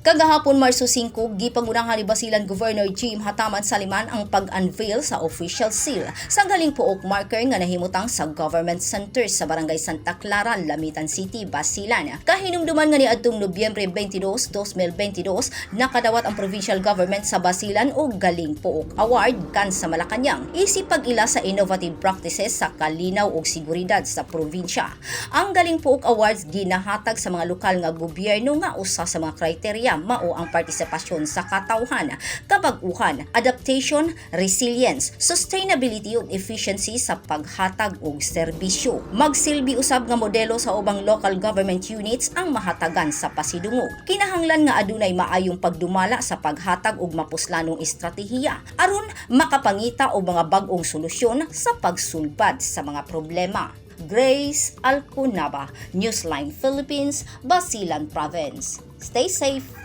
Kagahapon, Marso 5, gipangunahan ni Basilan Governor Jim Hataman Saliman ang pag-unveil sa official seal sa Galing Pook marker nga nahimutang sa Government Center sa Barangay Santa Clara, Lamitan City, Basilan. Kahinumduman nga niadtong Nobyembre 22, 2022, nakadawat ang provincial government sa Basilan og Galing Pook Award kan sa Malacañang isip pag-ila sa innovative practices sa kalinaw ug seguridad sa probinsya. Ang Galing Pook Awards ginahatag sa mga lokal nga gobyerno nga usa sa mga criteria mao ang partisipasyon sa katawhan, kabag-uhan, adaptation, resilience, sustainability ug efficiency sa paghatag og serbisyo. Magsilbi usab nga modelo sa ubang local government units ang mahatagan sa pasidungog. Kinahanglan nga adunay maayong pagdumala sa paghatag og mapuslanong estratehiya aron makapangita og mga bag-ong solusyon sa pagsulbad sa mga problema. Grace Alcunaba, Newsline Philippines, Basilan Province. Stay safe.